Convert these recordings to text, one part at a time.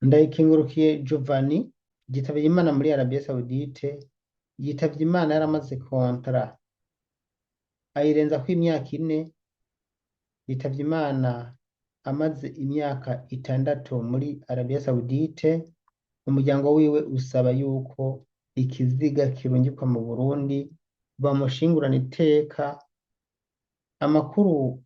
Ndayikengurukiye Giovanni yitavye Imana muri Arabie Saoudite, yitavye Imana yaramaze contrat ayirenzako imyaka 4, yitavye Imana amaze imyaka 6 muri Arabie Saoudite. Umuryango wiwe usaba yuko ikiziga kirungikwa mu Burundi bamushingurana iteka. Amakuru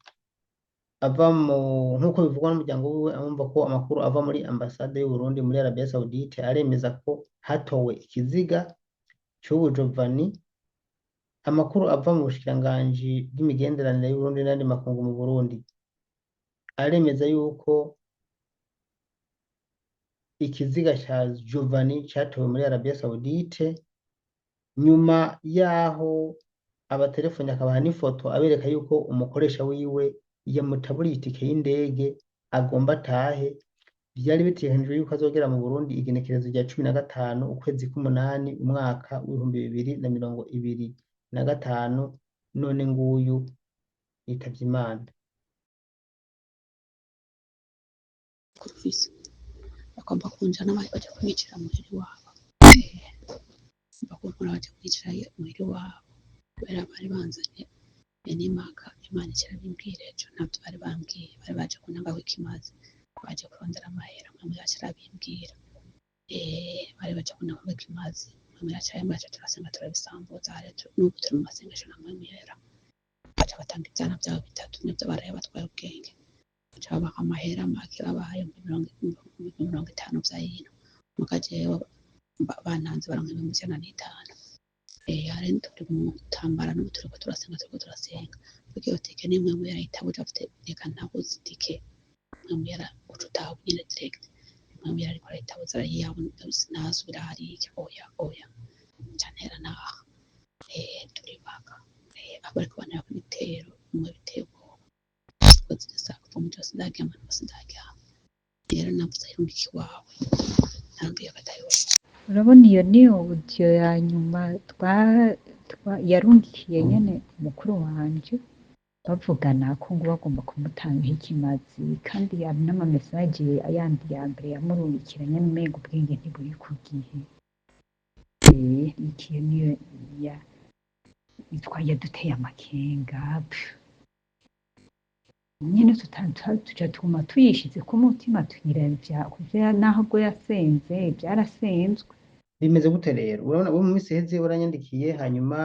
ava mu, nk'uko bivugwa n'umuryango wiwe, amumva ko amakuru ava muri ambasade y'u Burundi muri Arabie Saoudite aremeza ko hatowe ikiziga c'ubu Giovanni. Amakuru ava mu bushikiranganji bw'imigenderanire y'Uburundi n'ayandi makungu mu Burundi aremeza yuko ikiziga ca Giovanni catowe muri Arabie Saoudite nyuma yaho abatelefoni akabaha n'ifoto abereka yuko umukoresha wiwe yamutaburiye itike y'indege agomba atahe. Vyari bitegekanijwe yuko azogera mu Burundi igenekerezo rya 15 ukwezi k'umunani umwaka w'2025, none nguyu yitavye Imana. Kurufise bagomba kunjana baja kunyicira muhira iwabo, bakunkura baja kunyicira muhira iwabo kubera bari banzanye n'imaka. Imana icarabimbwira ejo ntavyo bari bambwiye, bari baje kuntanga ikimazi, baje kurondera amahera mwemwe yacarabimbwira, bari baje kuntanga ikimazi mwemwe yacarambwira, turasenga turabisambuza, n'ubu turi mu masengesho na mwemwe yera. Baca batanga ivyana vyabo bitatu nivyo baraye batwaye ubwenge, baca babaha amahera make, babahaye 50,000 vy'ayino muga jewe bantanze baronka 105,000. Hari turi mu ntambara n'ubu turiko turasenga, turiko turasenga kuko iyo tike ni mwemwe yarayitabuje afite reka ntabuze itike mwemwe yara uca utaha nyene direct mwemwe yara ariko arayitabuza arayiyabona sinasubira hariya oya oya cantera naha turibaka abariko bantera ku bitero bimwe biteye ubwoba kuva mu ijoro sindaryama n'ubu sindaryama rero navuze yungika iwawe nambwiye ko atari wowe. Urabona iyo ni audio ya nyuma yarungikiye nyene mukuru wanje bavugana ko ngo bagomba kumutanga ikimazi, kandi hari n'ama message yandi ya mbere yamurungikira nyene umenga ubwenge ntiburi ku gihe. Iki niyo ya yitwa yaduteye amakenga nyene tuca tuguma tuyishize ku mutima tuyiravya kuvya naho ubwo yasenze byarasenzwe. Bimeze gute rero? Urabona uwo mu minsi iheze waranyandikiye, hanyuma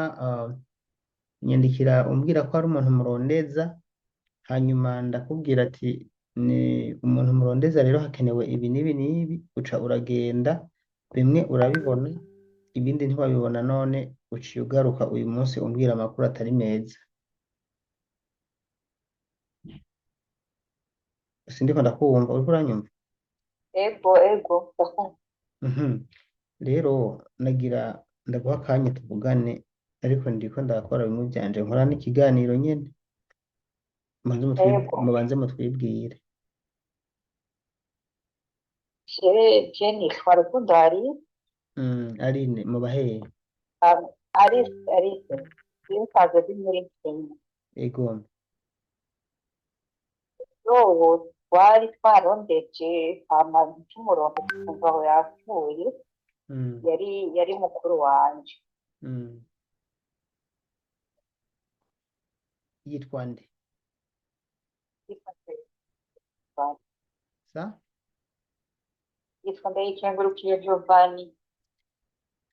nyandikira umbwira ko hari umuntu murondeza, hanyuma ndakubwira ati ni umuntu murondeza rero hakenewe ibi n'ibi n'ibi, uca uragenda bimwe urabibona ibindi ntiwabibona, none uciye ugaruka uyu munsi umbwira amakuru atari meza. Sindiko ndakumva, uriko uranyumva? Ego ego ndakumva. Rero nagira ndaguha akanya tuvugane, ariko ndiko ndakora bimwe vyanje nkora n'ikiganiro nyene. Ego. Mubanze mutwibwire. Je nitwa Rukundo Alice. Aline muba hehe? Alice Alice nsanzwe ndi muri Kenya. Ego. Ubu twari twarondeje hama tumurongo tukumva aho yapfuye. Yari mukuru wanje. Yitwa nde? Sa? Yitwa Ndayikengurukiye Giovanni.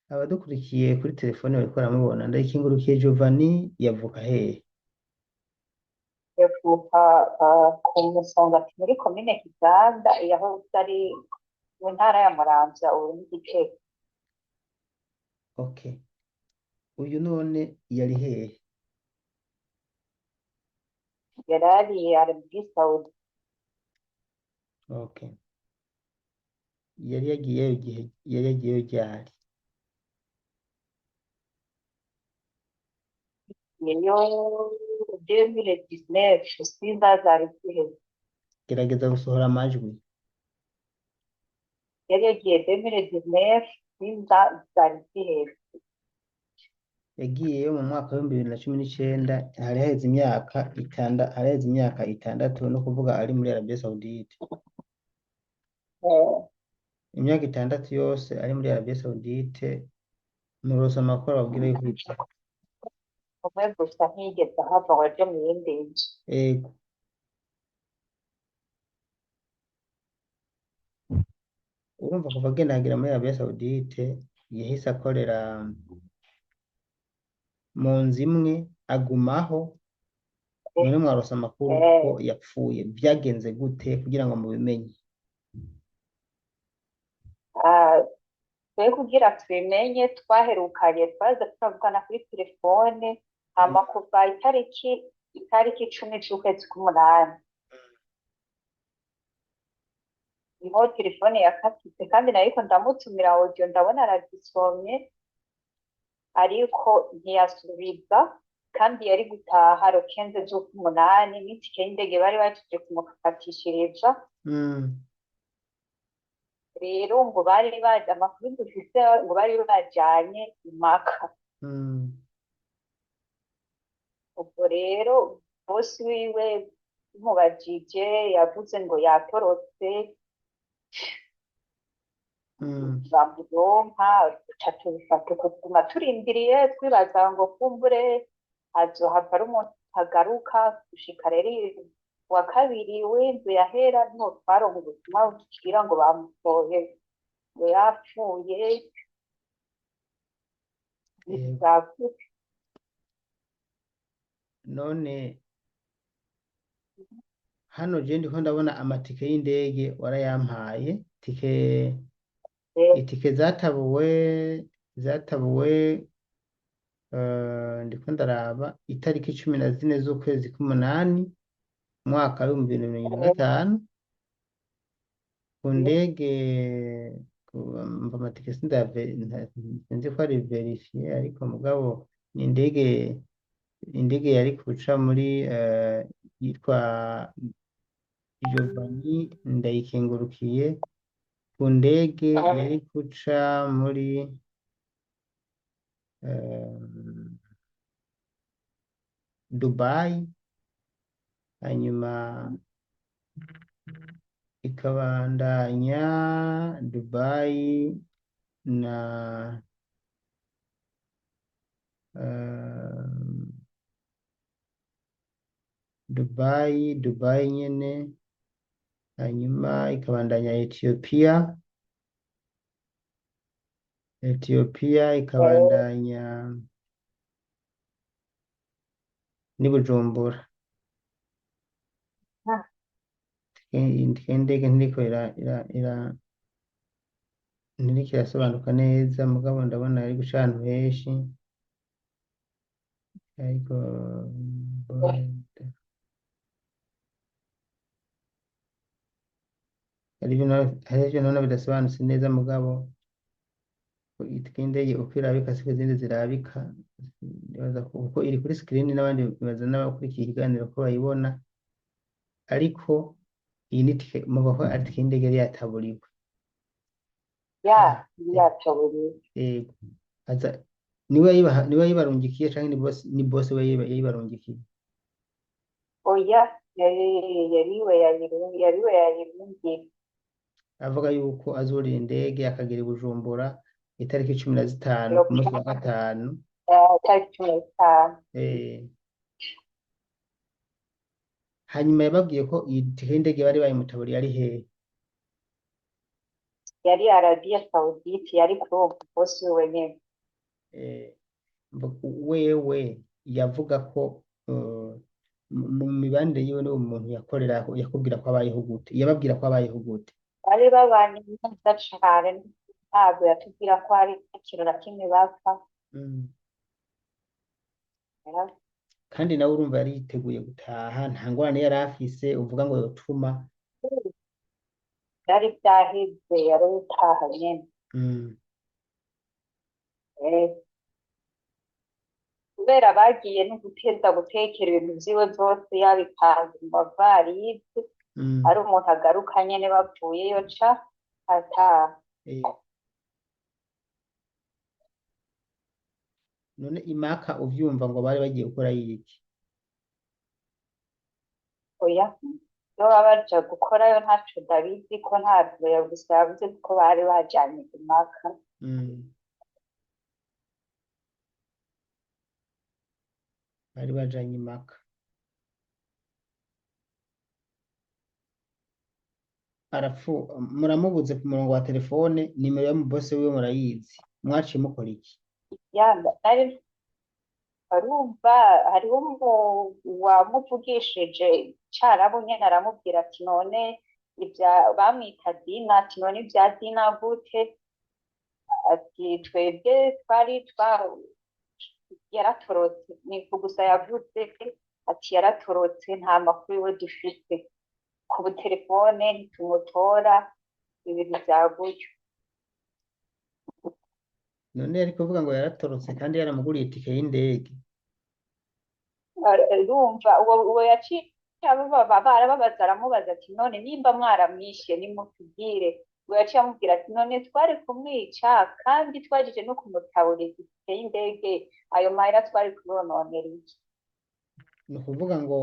Abadukurikiye kuri telefone bariko baramubona. Ndayikengurukiye Giovanni yavuka hehe? Yavuka ku Musongati muri komine Kiganda, yahoze ari mu ntara ya Muramvya, ubu ni Gitega. Okay. Uyu none yari hehe? Yarari Arabie Saoudite. Okay. Yari yagiyeyo igihe yari yagiyeyo ryari? Niyo 2019 sinzazari ziheze. Gerageza gusohora amajwi. Yari yagiye 2019 sinzazari ziheze. Yagiyeyo mu mwaka w'2019, hari haheze imyaka hari haheze imyaka 6, no kuvuga ari muri Arabie Saoudite. Imyaka 6 yose ari muri Arabie Saoudite, muronse amakuru ababwira yuko ivyo. Umwe gusa ntiyigeze ahava ngo aje mu yindi nzu. Ego. Urumva kuva agenda akagera muri Arabie Saoudite, yahise akorera mu nzu imwe agumaho. None mwarose amakuru ko yapfuye, vyagenze gute kugira ngo mubimenye? Twe kugira tubimenye twaherukanye twaza turavugana kuri telefone, hama kuva itariki 10 z'ukwezi k'umunani niho telefone yakatitse, kandi nariko ndamutumira audio ndabona aragisomye ariko ntiyasubiza, kandi yari gutaha le 15 z'ukw'umunani n'itike y'indege bari bahejeje kumukatishiriza. Rero ngo bari baje, amakuru dufise ngo bari bajanye impaka. Ubwo rero bosi wiwe tumubajije yavuze ngo yatorotse, bamuronka duca tubifata uko, tuguma turindiriye twibaza ngo kumbure azohava ari umuntu agaruka. Gushika rero uwa kabiri w'inzu yahera niho twaronka ubutumwa butubwira ngo bamutoye ngo yapfuye. Yego. None hano je ndiko ndabona amatike y'indege warayampaye, tike itike zatabuwe ndiko ndaraba itariki 14 z'ukwezi k'umunani umwaka w'2025 ku ndege mva amatike sinzi ko ari verifiye, ariko mugabo ni indege yari kuca muri yitwa Giovanni Ndayikengurukiye, ku ndege yari kuca muri Dubai, hanyuma ikabandanya Dubai na Dubai nyene, hanyuma ikabandanya Ethiopia ikabandanya n'i Bujumbura. Indege ntiriko ntiriko irasobanuka neza, mugabo ndabona ari guca ahantu henshi, ariko hari ivyo nabona bidasobanutse neza, mugabo itike y'indege uko irabika siko izindi zirabika, nibaza kuko iri kuri screen n'abandi bibaza n'abakurikiye ikiganiro ko bayibona, ariko iyi ni tike muvuga ko ari tike y'indege yari yataburiwe. Ya, yataburiwe. Yego. Aza niwe yayibarungikiye canke ni boss we yayibarungikiye? Oya, yariwe yayirungiye. Avuga yuko azurira indege akagera i Bujumbura itariki 15 ku munsi wa gatanu. Itariki 15. Hanyuma yababwiye ko iyi tike y'indege bari bayimutaburiye ari hehe? Yari Arabia Saoudite, yari kuri uwo bosi wiwe nyene. Wewe yavuga ko mu mibanire yiwe n'uwo muntu yakorera yakubwira ko abayeho gute? Yababwira ko abayeho gute? Bari babanye neza cane, ntabwo yatubwira ko hari ikintu na kimwe bapfa. Kandi nawe urumva yari yiteguye gutaha, nta ngorane yari afise uvuga ngo yotuma. Byari byaheze, yari gutaha nyene. Kubera bagiye no guteza gutekera ibintu vyiwe vyose yabipanze mu mavarisi, ari umuntu agaruka nyene bavuyeyo ca ataha. None imaka uvyumva ngo bari bagiye gukora iki? Oya. Iyo baba baja gukorayo ntaco ndabizi ko ntabwo gusa yavuze ko bari bajanye impaka. Bari bajanye impaka. Arapfu muramubuze ku murongo wa telefone, nimero ya mubose wiwe murayizi. Mwaciye mukora iki? Yanga nari arumva hariho uwamuvugishije Carabu nyene aramubwira ati none ibya bamwita Dina, ati none ibya Dina gute? Ati twebwe twari twa yaratorotse, ni gusa yavuze ati yaratorotse nta makuru yiwe dufise, ku butelefone ntitumutora, ibintu vya gutyo. None yari kuvuga ngo yaratorotse kandi yaramuguriye itike y'indege. Urumva uwo yaciye barababaza, aramubaza ati none nimba mwaramwishe nimutubwire. Uwo yaciye amubwira ati none twari kumwica kandi twagije no kumutaburiza itike y'indege, ayo mahera twari kuyononera iki? Ni ukuvuga ngo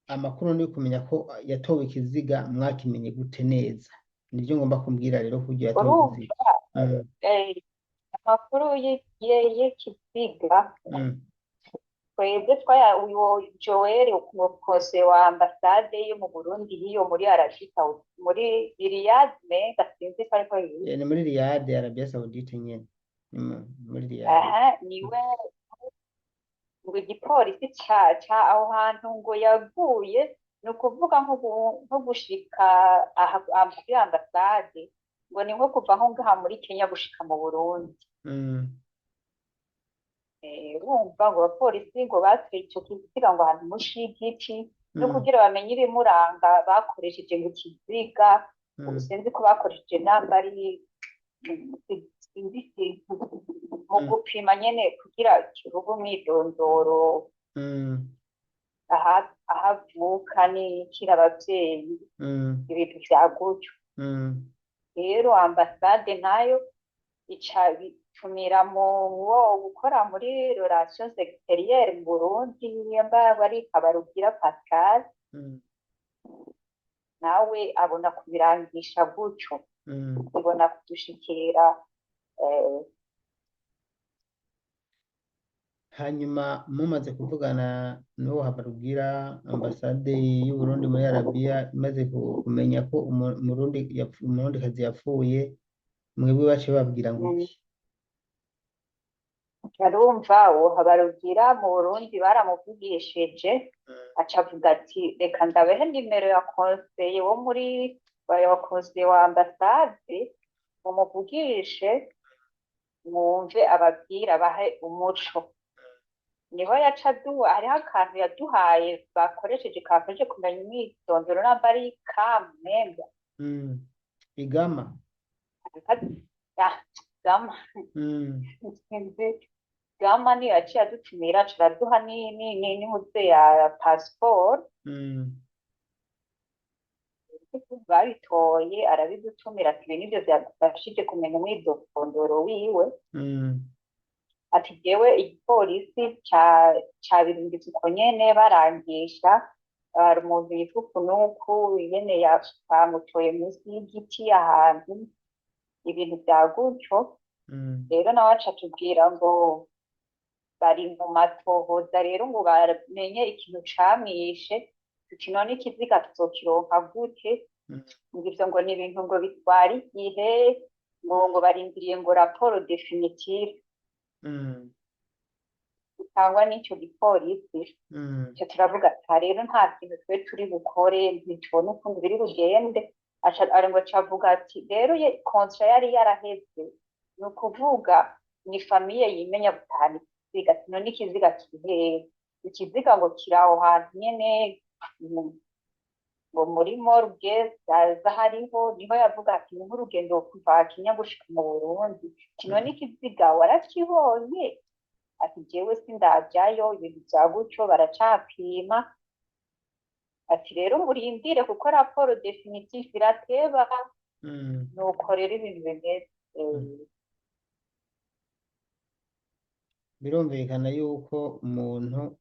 amakuru ni kumenya ko yatowe ikiziga mwakimenye gute neza? Nibyo ngomba kumbwira rero kuburyo yatowe Urumva ikiziga. Amakuru y'ikiziga twebwe twaya uwo Joel umukozi wa ambasade yo mu Burundi hiyo muri Arabie Saoudite muri Riyadh menga sinzi ko ariko yitwa. Ni muri Riyadh, Arabia Saoudite nyene. Ni muri Riyadh. Aha niwe ngo igipolisi ca aho hantu ngo yaguye, ni ukuvuga nko gushika aha kuri ambasade ngo ni nko kuva nko ngaha muri Kenya gushika mu Burundi. Urumva ngo abapolisi ngo bateye ico kiziga ngo ahantu mushi y'igiti no kugira bamenye ibimuranga bakoresheje ngo ikiziga, ubu sinzi ko bakoresheje namba ari sinzi ikintu mu gupima nyene kugira kiruge umwidondoro aha aho avuka n'ikira abavyeyi ibintu vya gutyo. Rero ambasade nayo ica bitumira mu wo gukora muri relations extérieures mu Burundi nimba bari Habarugira Pascal nawe abona kubirangisha gutyo ibona kudushikira Hanyuma mumaze kuvugana n'uwo Habarugira, ambasade y'u Burundi muri Arabia imaze kumenya ko Umurundikazi yapfuye, mwebwe baciye bababwira ngo iki? Arumva uwo Habarugira mu Burundi baramuvugishije aca avuga ati reka ndabehe nimero ya konseye wo muri wa konseye wa ambasade mumuvugishe mwumve ababwira abahe umuco. Niho yaca aduha, hariho akantu yaduhaye bakoresheje kafashe kumenya umwidondoro namba ari kamwenga. Igama. Ah, gama. Sinzi gama niyo yaciye adutumira aca araduha n'impuzu ya pasiporo babitoye arabidutumira ati ibi nivyo vyadufashije kumenya umwidondoro wiwe. Ati jewe igipolisi cabirungitse uko nyene barangisha hari umuntu yitwa uku n'uku nyene bamutoye munsi y'igiti ahantu ibintu vya gutyo. Rero nawe aca atubwira ngo bari mu matohoza rero ngo bamenye ikintu camwishe, tuti none ikiziga tuzokironka gute? Ngo ivyo ngo ni ibintu ngo bitwara igihe ngo barindiriye ngo raporo definitive itangwa n'ico gipolisi. Ico turavuga ati aha rero nta kintu twe turi bukore ntitubona ukuntu biri bugende. Aca ngo aca avuga ati rero ye kontra yari yaraheze, ni ukuvuga ni famiye yimenya gutahana ikiziga, ati none ikiziga kiri hehe? Ikiziga ngo kiri aho hantu nyene ngo muri morgue zaza hariho, niho yavuga ati ni nk'urugendo kuva Kenya gushika mu Burundi, ati none ikiziga warakibonye? Ati jewe sindajyayo ibintu vya gutyo baracapima. Ati rero murindire kuko raporo definitive irateba. Nuko rero ibintu bimeze. Birumvikana yuko umuntu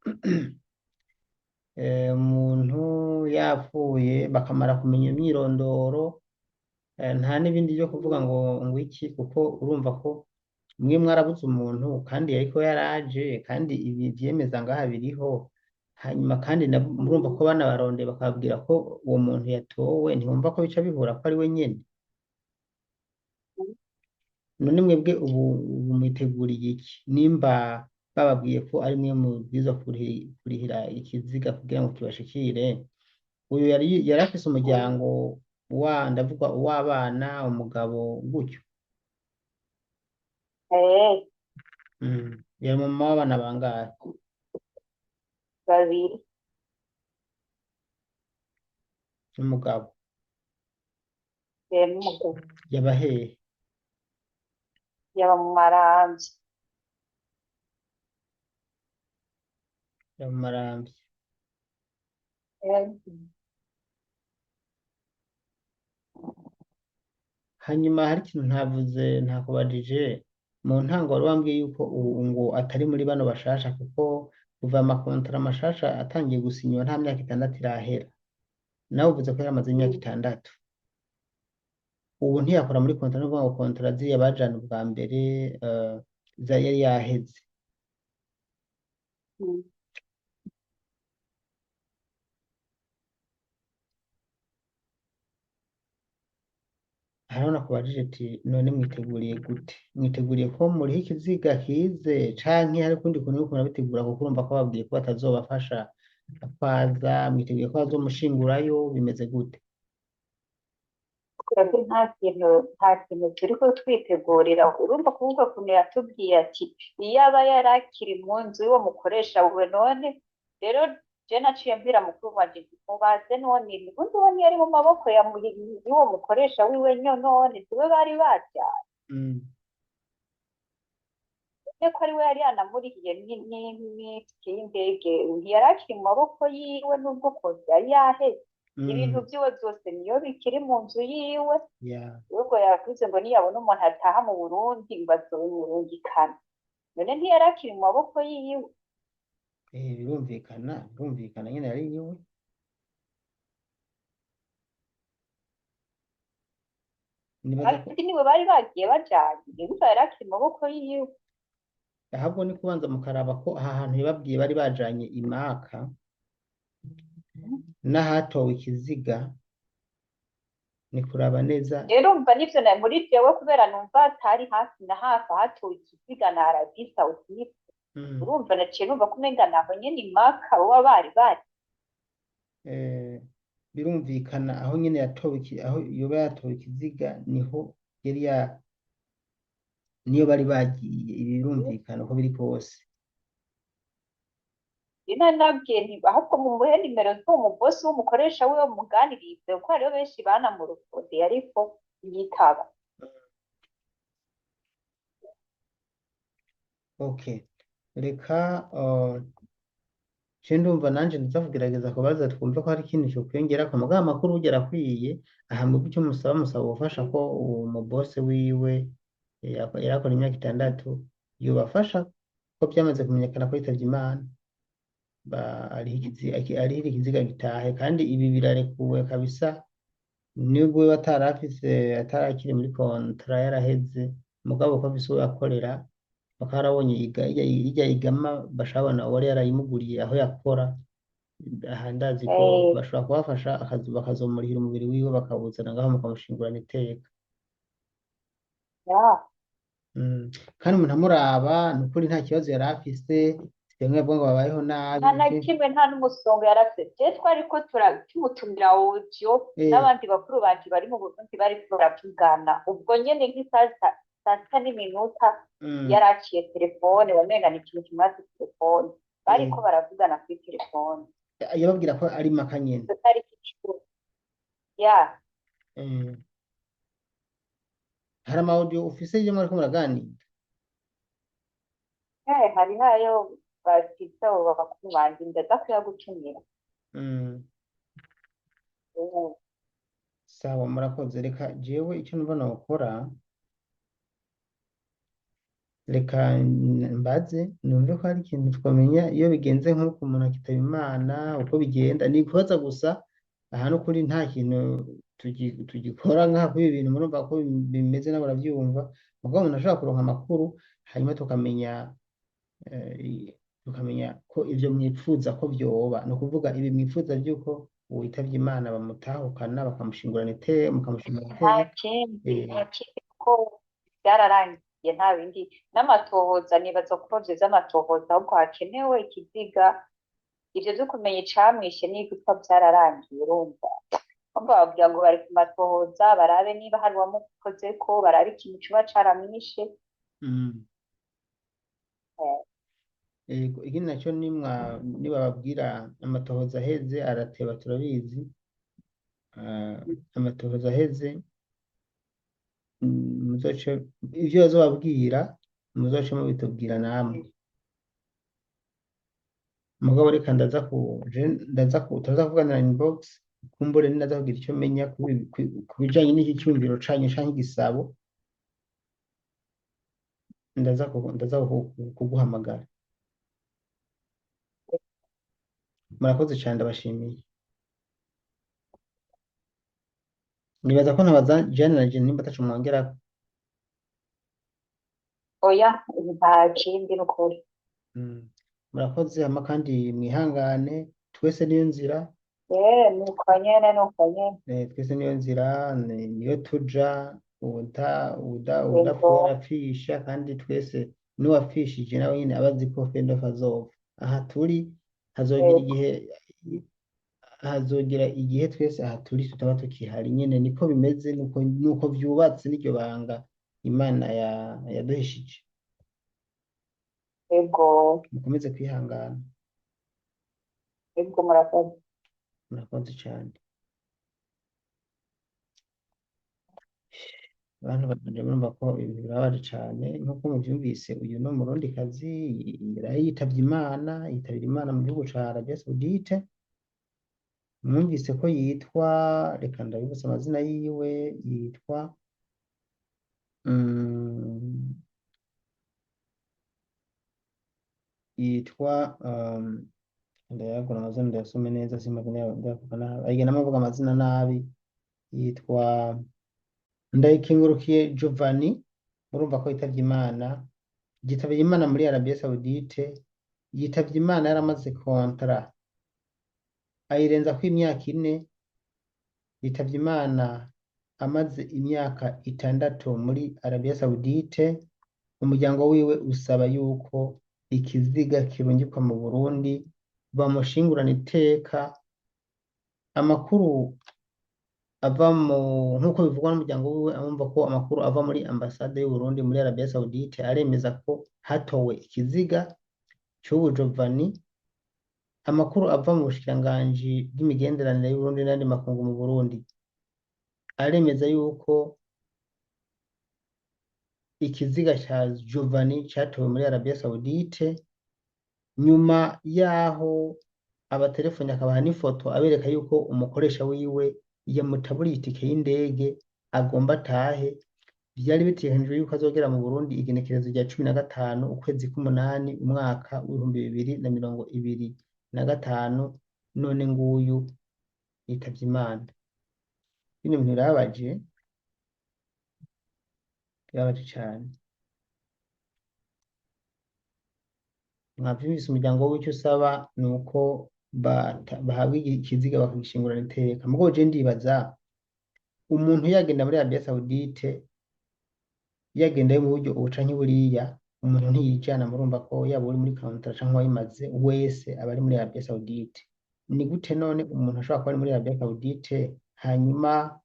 Umuntu yapfuye bakamara kumenya imyirondoro, nta n'ibindi byo kuvuga ngo ngo iki, kuko urumva ko mwe mwarabuze umuntu kandi yariko yaraje, kandi ibi vyemeza ngaha biriho. Hanyuma kandi murumva ko banabarondeye bakababwira ko uwo muntu yatowe, ntiwumva ko bica bihura ko ari we nyene. None mwebwe ubu mwiteguriye iki nimba bababwiye ko ari mwe mubwirizwa kurihira ikiziga kugira ngo kibashikire? Uyu yari afise umuryango wa ndavuga uw'abana, umugabo gutyo. Eh, Yari mama w'abana bangahe? Babiri. N'umugabo? Eh, n'umugabo. Yaba hehe? Yaba mu Maramvya. Yaba mu Maramvya. Eh, Hanyuma hari ikintu ntavuze ntakubajije mu ntango, wari wambwiye yuko ubu ngo atari muri bano bashasha, kuko kuva amakontara mashasha atangiye gusinywa nta myaka 6 irahera. Nawe uvuze ko yaramaze imyaka 6. Ubu ntiyakora muri kontara, no kuvuga ngo kontara ziriya bajana ubwa mbere yari yaheze. Hariho nakubajije ati none mwiteguriye gute? Mwiteguriye ko muriha ikiziga kize, canke hari ukundi kuntu muriko murabitegura? Kuko urumva ko babwiye ko batazobafasha kwaza, mwiteguye ko bazomushingurayo, bimeze gute? Twebwe nta kintu turiko twitegurira. Urumva kuvuga ukuntu yatubwiye ati iyo aba yari akiri mu nzu y'uwo mukoresha we. None rero je naciye mbwira mukuru wanje nti mubaze none ubundi uwo ntiyari mu maboko y'uwo mukoresha wiwe nyo, none siwe bari bajyanye? Ko ari we yari yanamurihiye n'itike y'indege, ntiyari akiri mu maboko yiwe nubwo konti yari yaheze. Ibintu vyiwe vyose niyo bikiri mu nzu yiwe. Ubwo yavuze ngo niyabona umuntu ataha mu Burundi ngo azobimurungikana. None ntiyari akiri mu maboko yiwe? Birumvikana, birumvikana nyene yari iwe. Nibaza ko Kandi niwe bari bagiye bajanye, urumva yari akiri mu maboko yiwe. Ahubwo ni kubanza mukaraba ko aha hantu yababwiye bari bajanye imaka n'ahatowe ikiziga, ni kuraba neza. Rero umva nivyo na muri jewe, kubera numva atari hafi na hafi ahatowe ikiziga na Arabie Saoudite. Urumva naciye numva ko umenga naho nyene imaka boba bari bari. Birumvikana aho nyene yatowe aho yoba yatowe ikiziga niho yari ya niyo bari bagiye. Ibi birumvikana uko biri kose. Ino nabwiye nti ahubwo mumuhe nimero z'uwo mubosi w'umukoresha wiwe muganirize, kuko hariho benshi banamurokodeye ariko ntiyitaba. Okay, reka je ndumva nanje ndaza kugerageza kubaza twumve ko hari ikintu cokwiyongerako, mugabo amakuru burya arakwiye. Aha mwebwe ico musaba ubufasha ko uwo mubose wiwe yarakora imyaka 6 yobafasha, ko byamaze kumenyekana ko yitavye Imana, arihira ikiziga gitahe. Kandi ibi birarekuwe kabisa, nubwo we atarafise atarakiri muri kontra yaraheze, mugabo ko afise uwo yakorera bakaba yarabonye irya igama bashabona uwari yarayimuguriye aho yakora. Aha ndazi ko bashobora kubafasha bakazomurihira umubiri wiwe bakawuzana ngaho mukamushingurana iteka. Kandi umuntu amuraba ni ukuri nta kibazo yari afise, bimwe bavuga ngo babayeho nabi. Nta na kimwe, nta n'umusongo yarafise. Je twariko tumutumira audio n'abandi bakuru banje bari mu Burundi bariko baravugana. Ubwo nyene nk'isaha 6 n'iminota yaraciye telefone, wamenga ni ikintu kimwatse telefone. Bariko baravugana kuri telefone. Yababwira ko ari maka nyene? Izo tariki 10. Ya. Hari ama audio ufise iyo mwariko muraganira? Hari hayo bafise abo bakuru banje, ndaza kuyagutumira. Sawa, murakoze. Reka jewe icyo numva nokora Reka mbaze numve ko hari ikintu twamenya iyo bigenze nk'uko umuntu akitaba Imana uko bigenda. Ni ukubaza gusa, aha n'ukuri nta kintu tugikora nk'aho kuri ibi bintu murumva ko bimeze, nabo baravyumva. Mugabo umuntu ashobora kuronka amakuru, hanyuma tukamenya tukamenya ko ivyo mwipfuza ko vyoba, ni ukuvuga ibi mwipfuza vy'uko uwitavye Imana bamutahukana bakamushingurana iteka, mukamushingurana Nta iteka. kindi, nta kindi, kuko byararangiye, nta bindi n'amatohoza. Nibaza ko vyoza amatohoza, ahubwo hakenewe ikiziga. Ivyo vyo kumenya icamwishe n'igupfa byararangiye. Urumva, bababwira ngo bari ku matohoza, barabe niba hari uwamukozeko, barabe ikintu coba caramwishe. Yego, ikindi naco nibababwira amatohoza aheze arateba, turabizi. Amatohoza aheze, muzoce ivyo bazobabwira muzoce mubitubwira namwe. Mugabo reka ndaza ku je ndaza ku turaza kuganira inbox, kumbure ndaza kugira ico menya ku bijanye n'iki cyumviro canyu canke igisabo, ndaza kuguhamagara. Murakoze cane, ndabashimiye. Nibaza ko ntabaza Jane na Jane nimba ataco mwongerako. Oya, nta kindi n'ukuri. Murakoze, hama kandi mwihangane, twese niyo nzira. Nuko nyene, nuko nyene. Twese niyo nzira, niyo tuja. Uwuda uwuda uwudapfuye arapfisha, kandi twese n'uwapfishije nawe nyene aba azi ko fendof azopfa. Aha turi hazogira igihe, hazogira igihe twese aha turi tutaba tukihari nyene, niko bimeze, nuko vyubatse, n'iryo banga Imana yaduhishije. Yego. Mukomeze kwihangana. Yego, murakoze. Murakoze cane. Abantu banje murumva ko ibintu birababaje cane nk'uko muvyumvise. Uyu ni umurundikazi yaraye yitavye Imana, yitabira Imana mu gihugu ca Arabia Saudite. Mwumvise ko yitwa, reka ndabibutse amazina yiwe, yitwa yitwa ndayagura amazina ndayasome neza, simba ndayavuga nabi, ayigenda amavuga amazina nabi. Yitwa Ndayikengurukiye Giovanni. Murumva ko yitavye Imana, yitavye Imana muri Arabia Saudite, yitavye Imana yaramaze kontra ayirenzako imyaka 4, yitavye Imana amaze imyaka 6 muri Arabia Saudite. Umuryango wiwe usaba yuko ikiziga kirungikwa mu Burundi bamushingurana iteka. Amakuru ava mu, nk'uko bivugwa n'umuryango wiwe, amumva ko amakuru ava muri ambasade y'u Burundi muri Arabia Saudite aremeza ko hatowe ikiziga c'ubu Giovanni. Amakuru ava mu bushikiranganji bw'imigenderanire y'u Burundi n'ayandi makungu mu Burundi aremeza yuko ikiziga ca Giovanni catowe muri Arabia Saudite, nyuma yaho abatelefoni akabaha n'ifoto abereka yuko umukoresha wiwe yamutaburiye itike y'indege agomba atahe. Vyari bitegekanijwe yuko azogera mu Burundi igenekerezo rya 15 ukwezi k'umunani umwaka w'2025, none nguyu yitavye Imana. Bino bintu birababaje, birababaje cane. Mwavyumvise, umuryango w'ico usaba nuko bahabwa ikiziga bakagishingurana iteka. Mugabo je ndibaza, umuntu yagenda muri Arabia Saudite, yagendayo mu buryo ubu canke buriya, umuntu ntiyijana. Murumva ko yaba uri muri counter canke uwayimaze wese aba ari muri Arabia Saudite. Ni gute none umuntu ashobora kuba ari muri Arabia Saudite hanyuma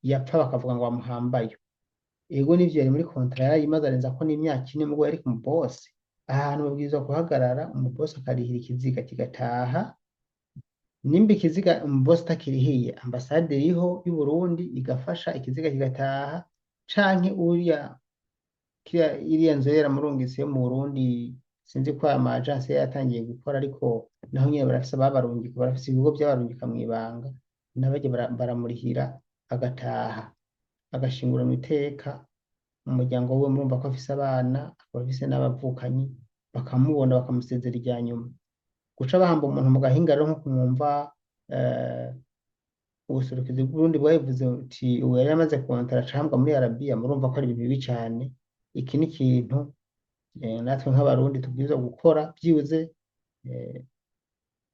yapfa bakavuga ngo bamuhambayo? Ego nivyo, yari muri kontra yarayimaze arenza ko n'imyaka 4, mugabo yari ku mubosi. Ahantu babwirizwa guhagarara, umubosi akarihira ikiziga kigataha. Nimba ikiziga umubosi atakirihiye, ambasade iriho y'u Burundi igafasha ikiziga kigataha, canke uriya iriya nzu yaramurungitse yo mu Burundi, sinzi ko ama agence yatangiye gukora, ariko naho nyene barafise ababarungika, barafise ibigo vy'abarungika mw'ibanga, n'abarya baramurihira agataha agashingura mu iteka. Mu muryango wiwe murumva ko afise abana, akaba afise n'abavukanyi, bakamubona bakamusezera irya nyuma. Guca bahamba umuntu mu gahinga rero nko kumwumva, ubuserukizi bw'Uburundi bwabivuze uti ubu yari yamaze kontara acahambwa muri Arabiya, murumva ko ari ibintu bibi cane. Iki ni ikintu natwe nk'Abarundi tubwirizwa gukora byibuze,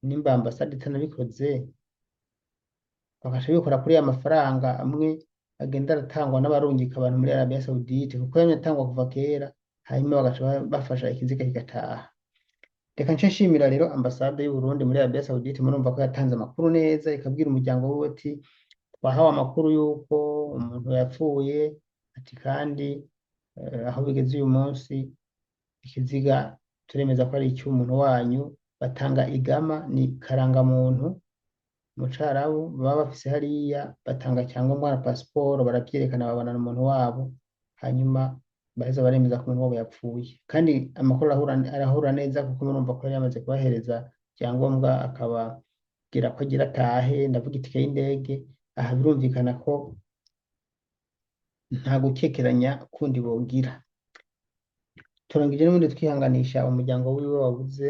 nimba ambasade itanabikoze bakaca bikora kuri ya mafaranga amwe agenda aratangwa n'abarungika abantu muri Arabia Saoudite, kuko yamye atangwa kuva kera, hanyuma bagaca bafasha ikiziga kigataha. Reka nce nshimira rero ambasade y'Uburundi muri Arabia Saoudite, murumva ko yatanze amakuru neza, ikabwira umuryango wiwe ati twahawe amakuru y'uko umuntu yapfuye, ati kandi aho bigeze uyu munsi ikiziga turemeza ko ari icy'umuntu wanyu. Batanga igama ni karangamuntu mu Carabu baba bafise hariya, batanga cyangombwa na pasiporo, baravyerekana babona umuntu wabo, hanyuma baheza baremeza ko umuntu wabo yapfuye. Kandi amakuru arahura neza, kuko murumva ko yari yamaze kubahereza icyangombwa akababwira ko agira atahe, ndavuga itike y'indege. Aha birumvikana ko nta gukekeranya kundi bogira. Turangije n'ubundi twihanganisha umuryango wiwe wabuze,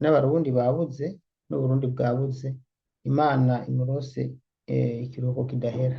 n'Abarundi babuze, n'Uburundi bwabuze. Imana imurose ikiruhuko kidahera.